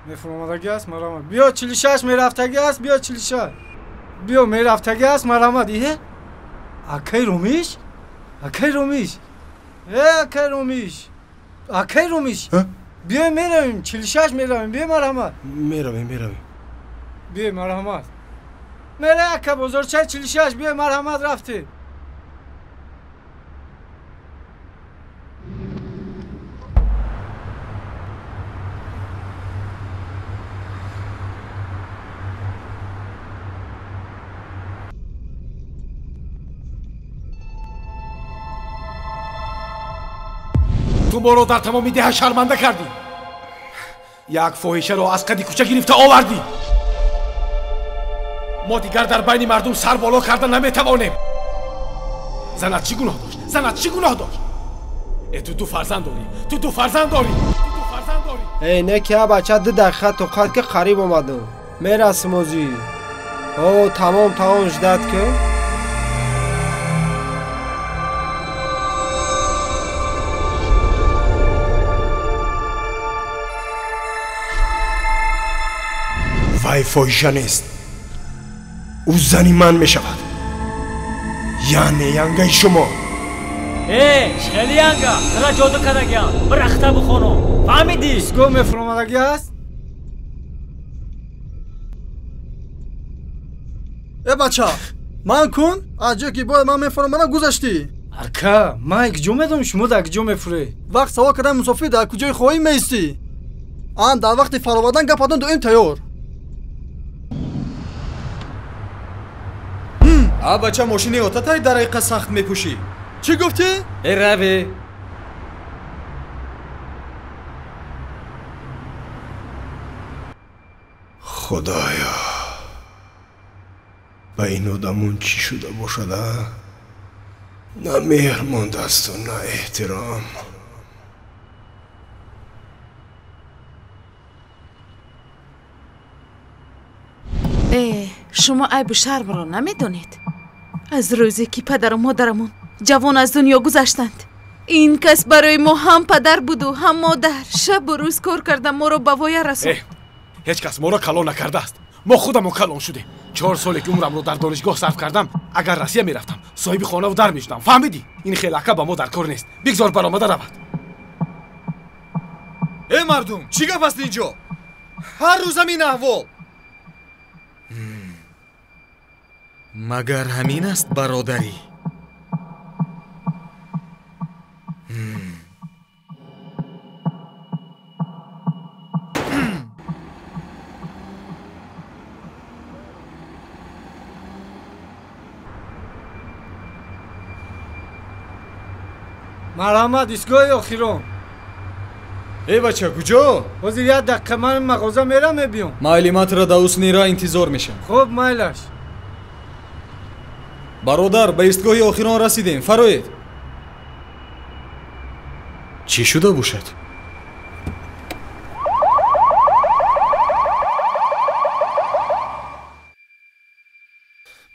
Мефуромадагӣ аст, марҳамат. Биё 46 мерафтагӣ аст, биё 46. Биё мерафтагӣ аст, марҳамат. Э? Акай Ромиш? Акай Ромиш? Э, акай Ромиш? Акай Ромиш? Биё меравем, 46 меравем, биё марҳамат. Меравем, меравем. Биё марҳамат. Мере ака бозорчаи 46, биё марҳамат рафтем. Ту моро дар тамоми деҳа шарманда кардӣ. Як фоҳишаро аз қади кӯча гирифта овардӣ. Мо дигар дар байни мардум сар боло карда наметавонем. Занат чӣ гуноҳ дошт? Занат чӣ гуноҳ дошт? Э, ту ду фарзанд дорӣ, ту ду фарзанд дорӣ, ту ду фарзанд дорӣ. Эй, не ки а бача 2 дақиқа тоқат ки қариб омадам. Мерасим озӣ. О, тамом, тамом, ждат ки. Вай фоҳиша нест. Ӯ зани ман мешавад. Яъне янгаи шумо. Э, хеле янга, тара ҷоду кардагиам. Бір ахта бихонам. Фаҳмидӣ? Истгоҳ мефуромадагӣ аст? Э бача, ман кун, аз ҷое ки бояд ман мефуромадам гузаштӣ. Ака, ман куҷо медонам шумо дар куҷо мефуред? Вақт савол кардани мусофир дар куҷои хоҳӣ меистӣ. Ан дар вақти фаровардан гапатон доим тайёр. А бача, мошини отатай дар айқа сахт мепӯшӣ. Чӣ гуфтӣ? Э раве. Худоё, ба ин одамон чӣ шуда бошад, а? На меҳр мондасту на эҳтиром. Э, шумо айбу шармро намедонед. Аз рӯзе ки падару модарамон ҷавон аз дунё гузаштанд, ин кас барои мо ҳам падар буду ҳам модар. Шабу рӯз кор карда моро ба воя расонд. Ҳеҷ кас моро калон накардааст. Мо худамон калон шудем. 4 соле ки умрамро дар донишгоҳ сарф кардам, агар Россия мерафтам, соҳиби хонаву дар мешудам. Фаҳмидӣ? Ин хел ака ба мо дар кор нест. Бигзор баромада равад. Э мардум, чӣ гап аст инҷо? Ҳар рӯз ҳамин аҳвол. Магар ҳамин аст бародарӣ? Марҳамат, истгоҳи охирон. Э бача, куҷо? Ҳозир як дақиқа ман мағоза мерам, мебиём. Майли, ман туро дар ҳусни ра интизор мешам. Хуб, майлаш. Бародар, ба истгоҳи охирон расидем. Фароед. Чӣ шуда бошад?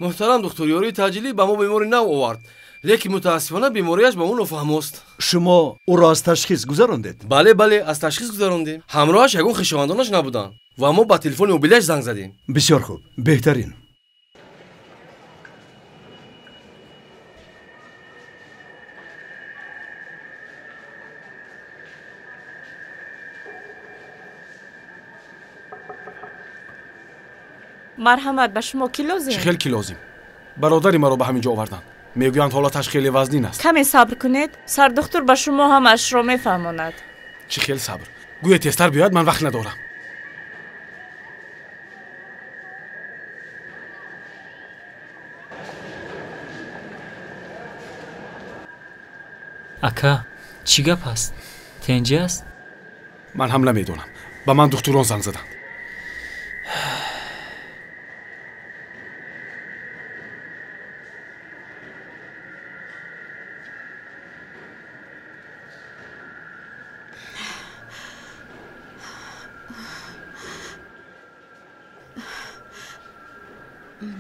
Муҳтарам духтур, ёрии таъҷилӣ ба мо бемори нав овард, лекин мутаассифона бемориаш ба мо нофаҳмост. Шумо ӯро аз ташхис гузарондед? Бале, бале, аз ташхис гузарондем. Ҳамроҳаш ягон хешовандонаш набуданд ва мо ба телефони мобилиаш занг задем. Бисёр хуб, беҳтарин. Марҳамат, ба шумо кӣ лозим? Чӣ хел кӣ лозим? Бародари маро ба ҳамин ҷо оварданд. Мегӯянд ҳолаташ хеле вазнин аст. Каме сабр кунед, сардухтур ба шумо ҳамаашро мефаҳмонад. Чӣ хел сабр? Гӯя тезтар биёяд, ман вақт надорам. Ака, чӣ гап аст? Тенҷи аст? Ман ҳам намедонам. Ба ман духтурон занг заданд.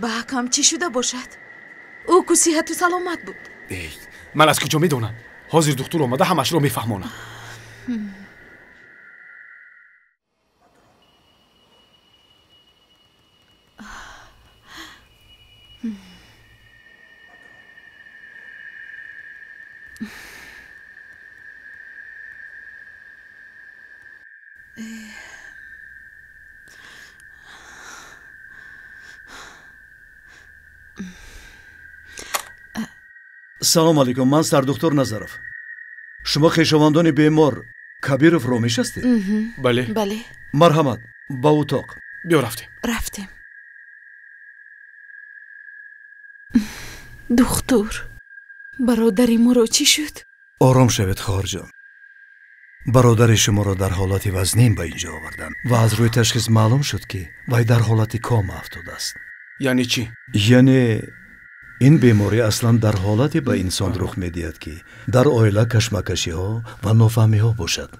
Ба акам чӣ шуда бошад? Ӯ ку сиҳату саломат буд. Эй, ман аз куҷо медонам? Ҳозир духтур омада ҳамашро мефаҳмонад. Салом алейкум, ман сардухтур Назаров. Шумо хешовандони бемор Кабиров Ромиш ҳастед? Бале. Бале. Марҳамат, ба утоқ. Биё рафтем. Рафтем. Духтур, бародари моро чӣ шуд? Ором шавед, хоҳарҷон. Бародари шуморо дар ҳолати вазнин ба инҷо оварданд ва аз рӯи ташхис маълум шуд, ки вай дар ҳолати кома афтодааст. Яъне чӣ? Яъне ин беморӣ аслан дар ҳолате ба инсон рух медиҳад, ки дар оила кашмакашиҳо ва нофаҳмиҳо бошад.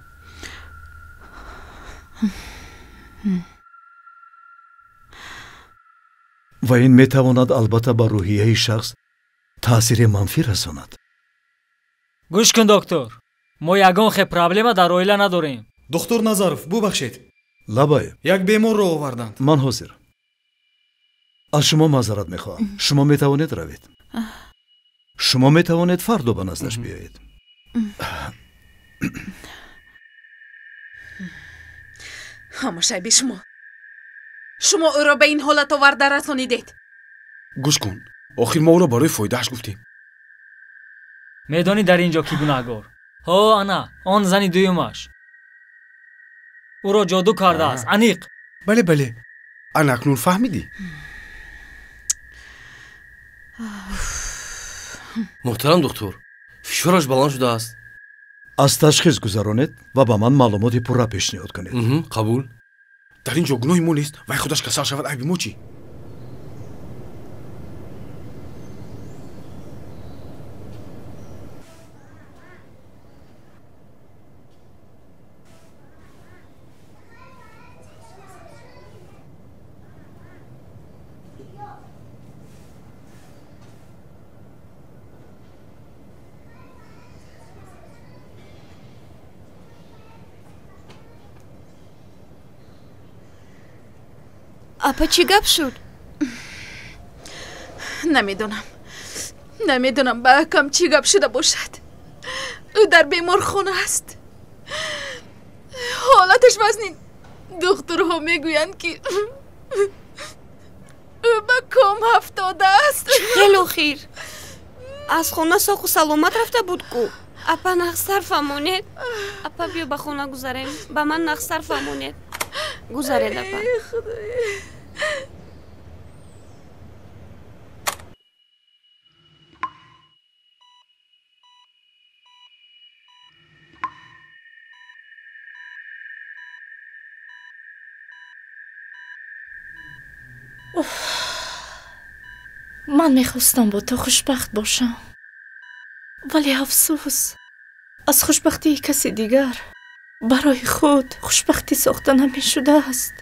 Ва ин метавонад албатта ба рӯҳияи шахс таъсири манфӣ расонад. Гӯш кун, доктор, мо ягон хел проблема дар оила надорем. Доктор Назаров, бубахшед. Лабай. Як беморро оварданд. Ман ҳозир. Аз шумо маъзарат мехоҳам. Шумо метавонед равед. Шумо метавонед фардо ба наздаш биёед. Ҳамаш айби шумо. Шумо ӯро ба ин ҳолат оварда расонидед. Гӯш кун, охир мо ӯро барои фоидааш гуфтем. Медонӣ дар ин ҷо кӣ гунаҳгор? Ҳо, ана он зани дуюмаш. Ӯро ҷоду кардааст, аниқ. Бале, бале, ана акнун фаҳмидӣ. Муҳтарам духтур, фишораш баланд шудааст. Аз ташхис гузаронед ва ба ман маълумоти пурра пешниҳод кунед. Қабул. Дар ин ҷо гуноҳи мо нест, вай худаш касал шавад, айби мо чӣ? Апа, чӣ гап шуд? Намедонам. Намедонам ба акам чӣ гап шуда бошад. Ӯ дар беморхона аст. Ҳолаташ вазнин. Духтурҳо мегӯянд, ки ӯ ба ком афтодааст. Хеле охир. Аз хона соқу саломат рафта буд ку. Апа, нақсар фаҳмонед. Апа, биё ба хона гузарем. Ба ман нақсар фаҳмонед. Гузаред, апа. Ман мехостам бо ту хушбахт бошам, вале афсӯс, аз хушбахтии каси дигар барои худ хушбахтӣ сохта намешудааст.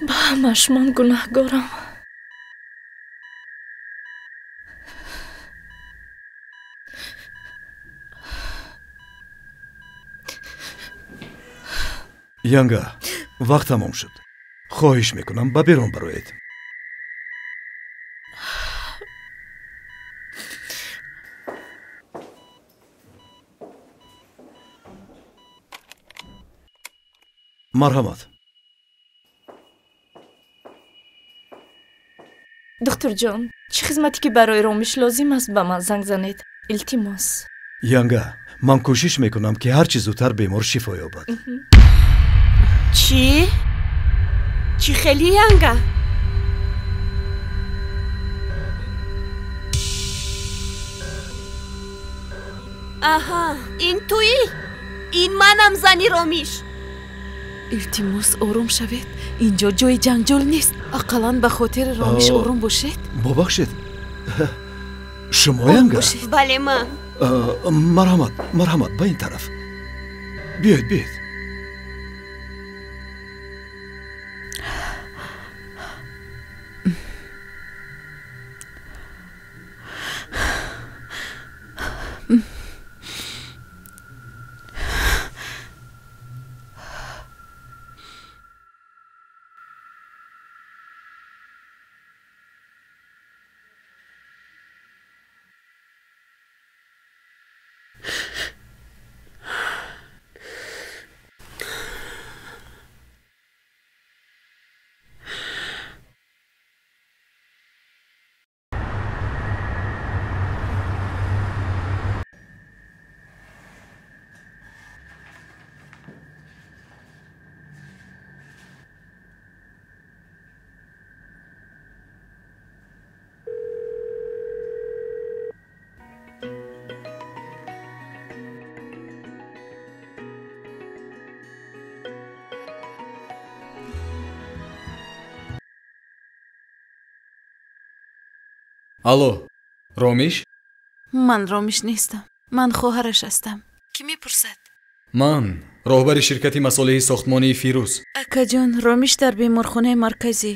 Ба ҳамаш ман гунаҳгорам. Янга, вақт тамом шуд. Хоҳиш мекунам, ба берун бароед. Марҳамат. Духтурҷон, чӣ хизмате ки барои Ромиш лозим аст, ба ман занг занед. Илтимос. Янга, ман кӯшиш мекунам, ки ҳар чӣ зудтар бемор шифо ёбад. Чӣ? Чӣ хели, Янга? Аҳа, ин туӣ? Ин манам зани Ромиш. Илтимос, ором шавед. Инҷо ҷои ҷанҷол нест. Ақаллан ба хотири Ромиш ором бошед. Бубахшед, шумо Янга? Бале, ман. Марҳамат, марҳамат, ба ин тараф биёед, биёед. Алло, Ромиш? Ман Ромиш нестам. Ман хоҳараш ҳастам. Кӣ мепурсад? Ман роҳбари ширкати масолеҳи сохтмонии Фирӯз. Акаҷон, Ромиш дар беморхонаи марказӣ.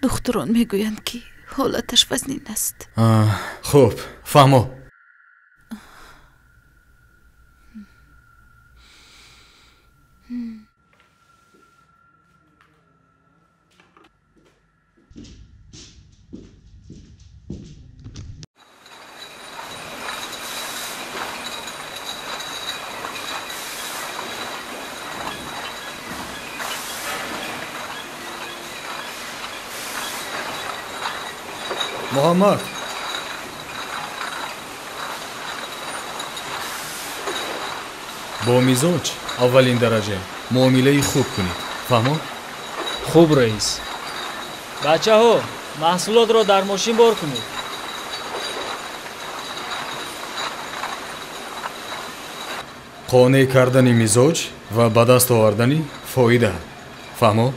Духтурон мегӯянд, ки ҳолаташ вазнин аст. Хуб, фаҳмо. Муҳаммад, бо мизоҷ аввалин дараҷа муомилаи хуб кунед. Фаҳмо? Хуб, раис. Бачаҳо, маҳсулотро дар мошин бор кунед. Қонеъ кардани мизоҷ ва ба даст овардани фоида. Фаҳмо?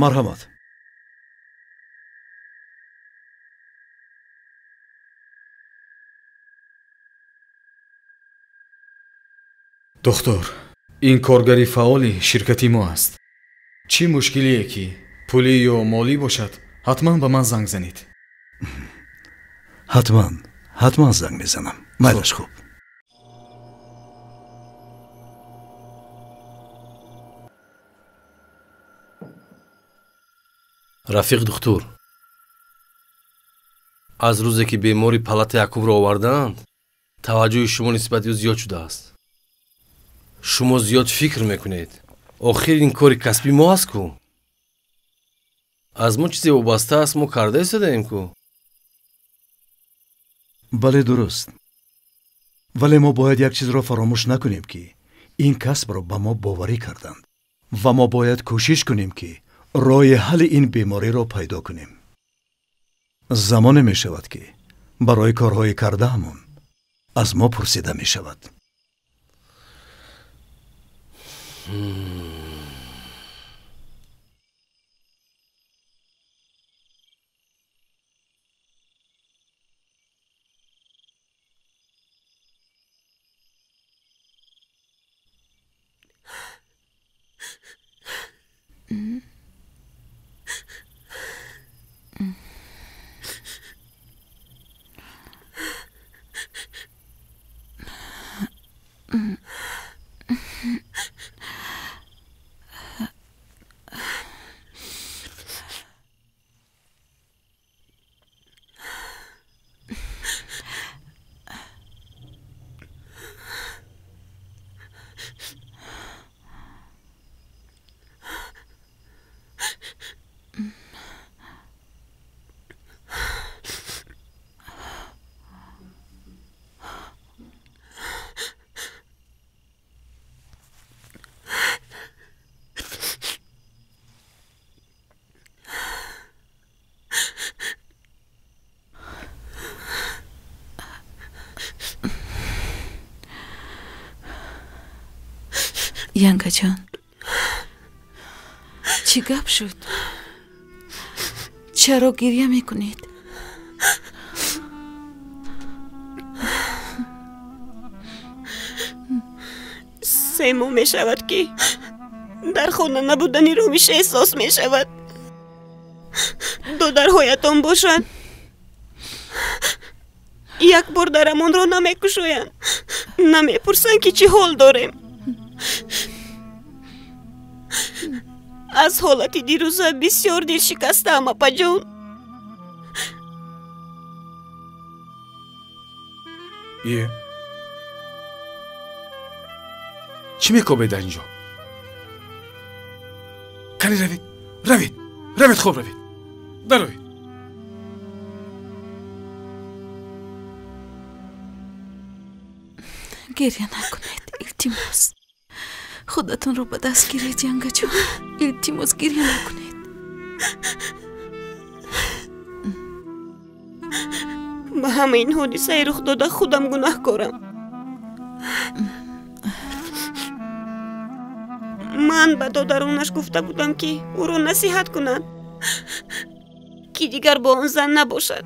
Марҳамат. Духтур, ин коргари фаъоли ширкати мо аст. Чӣ мушкилие ки пулӣ ё молӣ бошад, ҳатман ба ман занг занед. Ҳатман, ҳатман занг мезанам. Майлаш хуб. Рафиқ духтур, аз рӯзе ки бемори палата Якубро овардаанд, таваҷҷӯҳи шумо нисбати ӯ зиёд шудааст. Шумо зиёд фикр мекунед. Охир ин кори касби мо аст ку. Аз мо чизе вобаста аст, мо карда истодаем ку. Бале, дуруст. Вале мо бояд як чизро фаромӯш накунем, ки ин касбро ба мо боварӣ карданд ва мо бояд кӯшиш кунем, ки роҳи ҳалли ин бемориро пайдо кунем. Замоне мешавад, ки барои корҳои кардаамон аз мо пурсида мешавад. Янгаҷон, чӣ гап шуд? Чаро гирья мекунед? 3 моҳ мешавад, ки дар хона набудани Ромиш эҳсос мешавад. Додарҳоятон бошанд, як бор дарамонро намекушоянд. Намепурсанд, ки чӣ ҳол дорем. Аз ҳолати дирӯза бисёр дилшикастаам, апаҷон. Е, чӣ мекобед дар ин ҷо? Кани равед, равед, равед, хоб равед, дароед. Гиря накунед, илтимос. Худатонро ба даст гиред, янгаҷон. Илтимос, гиря накунед. Ба ҳама ин ҳодисаи рух дода худам гунаҳкорам. Ман ба додаронаш гуфта будам, ки ӯро насиҳат кунанд, ки дигар бо он зан набошад.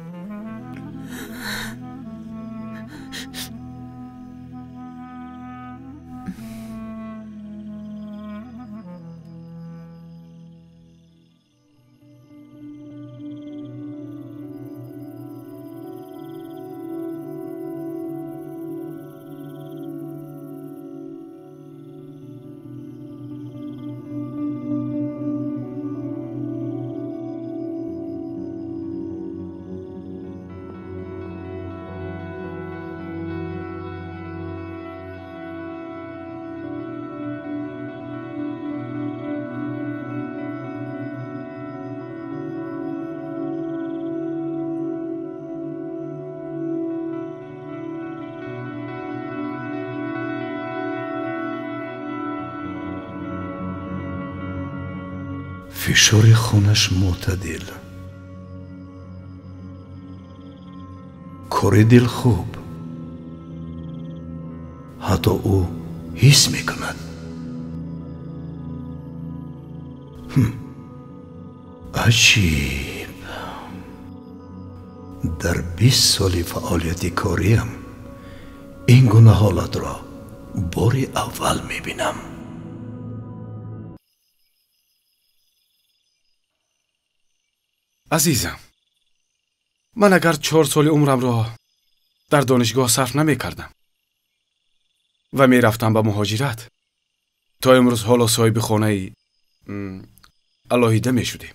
Фишори хунаш мӯътадил, кори дил хуб, ҳатто ӯ ҳис мекунад. Аҷиб! Дар 20 соли фаъолияти кориам ин гуна ҳолатро бори аввал мебинам. Азизам, ман агар 4 соли умрамро дар донишгоҳ сарф намекардам ва мерафтам ба муҳоҷират, то имрӯз ҳоло соҳиби хонаи алоҳида мешудем.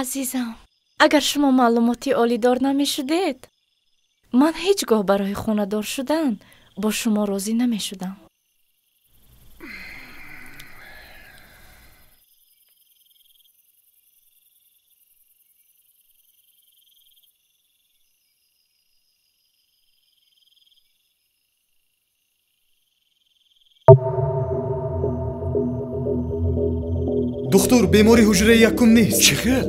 Азизам, агар шумо маълумоти олидор намешудед, ман ҳеҷ гоҳ барои хонадор шудан бо шумо розӣ намешудам. Духтур, бемори ҳуҷраи якум нест. Чӣ хел?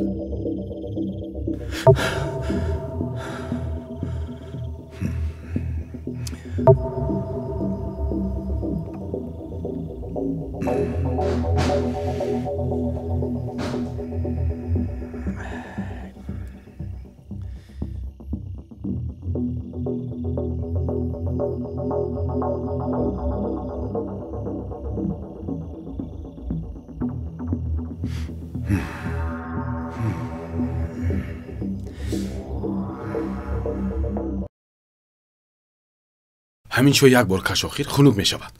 Ҳамин чой як бор каш, охир хунук мешавад.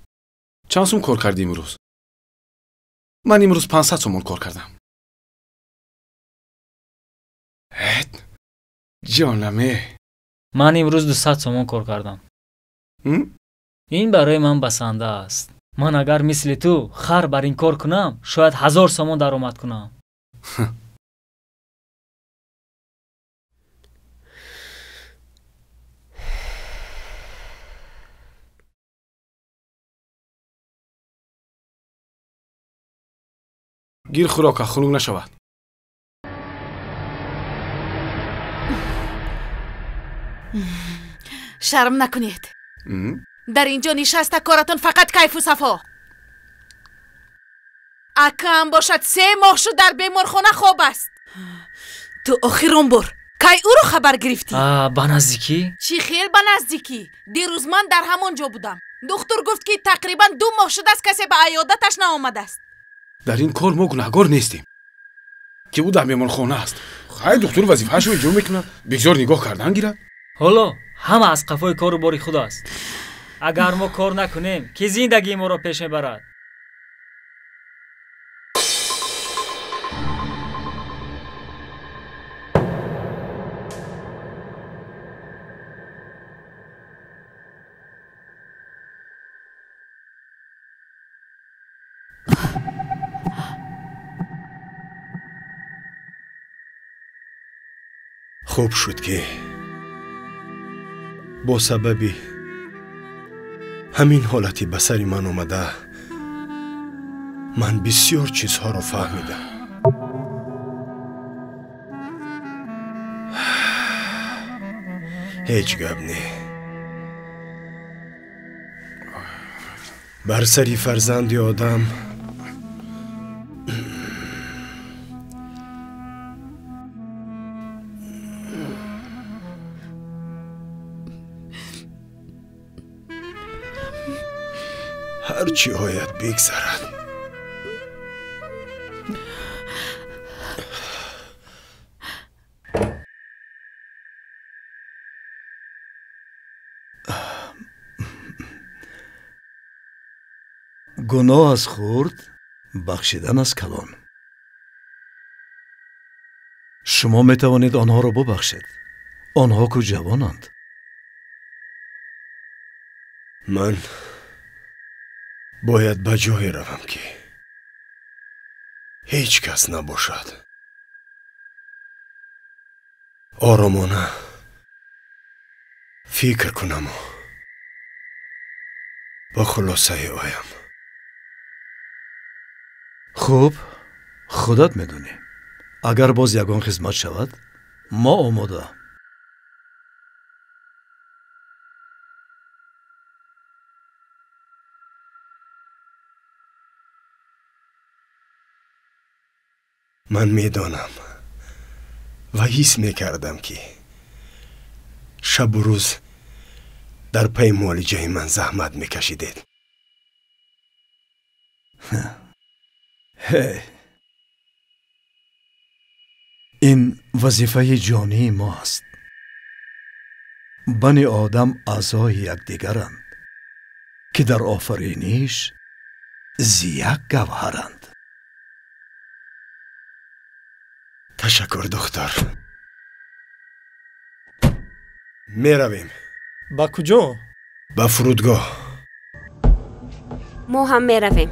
Чанд сум кор кардӣ имрӯз? Ман имрӯз 500 сомон кор кардам. Эт, ҷонаме. Ман имрӯз 200 сомон кор кардам. Ин барои ман басанда аст. Ман агар мисли ту хар бар ин кор кунам, шояд 1000 сомон даромад кунам. Гир хӯрока, хунук нашавад. Шарм накунед. Дар ин ҷо нишаста коратон фақат кайфу сафо. Акам бошад 3 моҳ шуд дар беморхона хоб аст. Ту охирон бор кай ӯро хабар гирифтӣ? Ба наздикӣ? Чӣ хел ба наздикӣ? Дирӯз ман дар ҳамон ҷо будам. Духтур гуфт, ки тақрибан 2 моҳ шудааст касе ба аёдаташ наомадааст. Дар ин кор мо гунаҳгор нестем, ки ӯ дар меҳмонхона аст. Хай, духтур вазифаашро иҷро мекунад, бигзор нигоҳ кардан гирад. Ҳоло ҳама аз қафои кору бори худ аст. Агар мо кор накунем, ки зиндагии моро пеш мебарад? Хуб шуд, ки бо сабаби ҳамин ҳолати ба сари ман омада ман бисёр чизҳоро фаҳмидам. Ҳеҷ гап не. Бар сари фарзанди одам ҳар чӣ ояд бигзарад. Гуноҳ аз хурд, бахшидан аз калон. Шумо метавонед онҳоро бубахшед. Онҳо ку ҷавонанд. Ман бояд ба ҷое равам, ки ҳеҷ кас набошад. Оромона фикр кунаму ба хулосае оям. Хуб, худат медонӣ. Агар боз ягон хизмат шавад, мо омода. Ман медонам ва ҳис мекардам, ки шабу рӯз дар пайи муолиҷаи ман заҳмат мекашидед. Ин вазифаи ҷонии мо аст. Бани одам аъзои якдигаранд, ки дар офариниш зи як гавҳаранд. Ташаккур, духтар. Меравем. Ба куҷо? Ба фурудгоҳ. Мо ҳам меравем.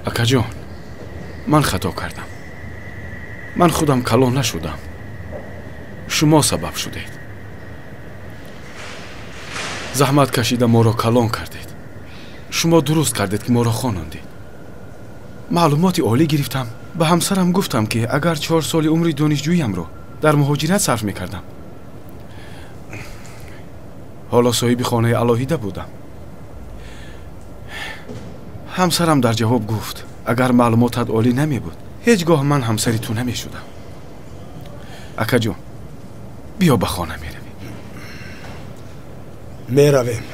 Акаҷон, ман хато кардам. Ман худам калон нашудам. Шумо сабаб шудед. Заҳмат кашида моро калон кардед. Шумо дуруст кардед, ки моро хонондед. Маълумоти олӣ гирифтам. Ба ҳамсарам гуфтам, ки агар 4 соли умри донишҷӯиямро дар муҳоҷират сарф мекардам, ҳоло соҳиби хонаи алоҳида будам. Ҳамсарам дар ҷавоб гуфт, агар маълумотат олӣ намебуд, ҳеҷ гоҳ ман ҳамсари ту намешудам. Акаҷон, биё ба хона меравем. Меравем.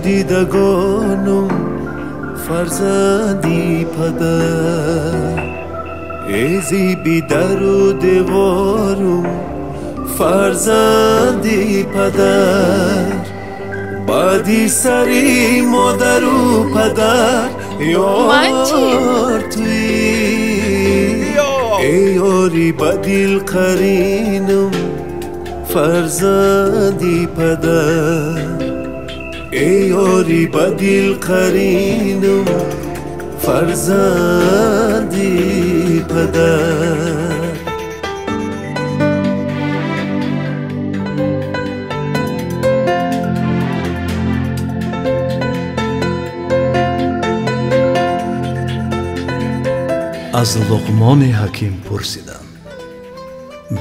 Дидагонум фарзанди падар, эзи бидару деворум фарзанди падар, баъди сари модару падар ёр туӣ, эй ёри ба дил қаринум фарзанди падар, эй ёри ба дил қаринум фарзанди падар. Аз Луқмони Ҳаким пурсиданд: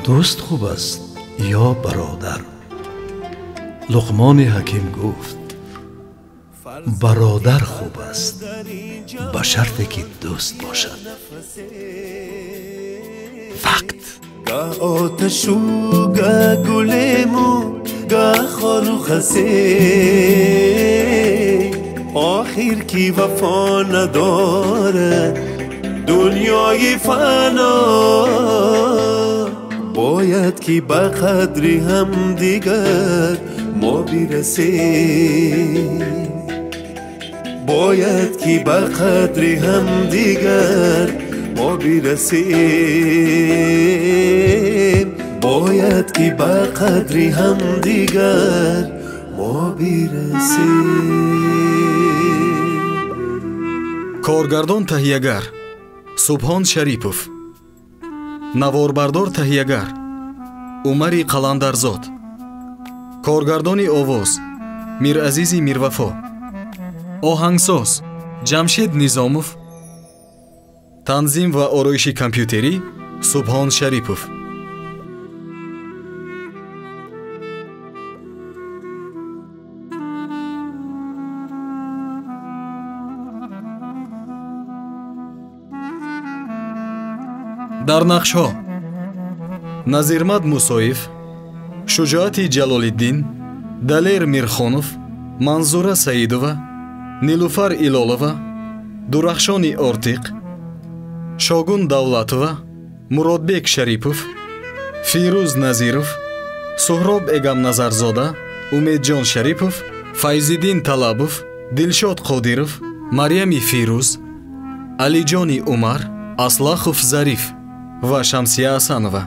дӯст хуб аст ё бародар? Луқмони Ҳаким гуфт: бародар хуб аст, ба шарте ки дӯст бошад. Факт. Гаҳ оташу гаҳ гулему гаҳ хору хасе, охир ки вафо надорад дунёи фано, бояд ки ба қадри ҳамдигар мо бирасем, бояд ки ба қадри ҳамдигар мо бирасем, бояд ки ба қадри ҳамдигар мо бирасем. Коргардон таҳиягар Субҳон Шарипов, наворбардор таҳиягар Умари Қаландарзод, коргардони овоз Миразизи Мирвафо, оҳангсоз Ҷамшед Низомов, танзим ва ороиши компютерӣ Субҳон Шарипов. Дар нақшҳо Назирмад Мусоев, Шуҷоати Ҷалолиддин, Далер Мирхонов, Манзура Саидова, Нилуфар Илолова, Дурахшони Ортиқ, Шогун Давлатова, Муродбек Шарипов, Фирӯз Назиров, Суҳроб Эгамназарзода, Умедҷон Шарипов, Файзиддин Талабов, Дилшод Қодиров, Марьями Фирӯз, Алиҷони Умар, Аслахов Зариф ва Шамсия Асанова.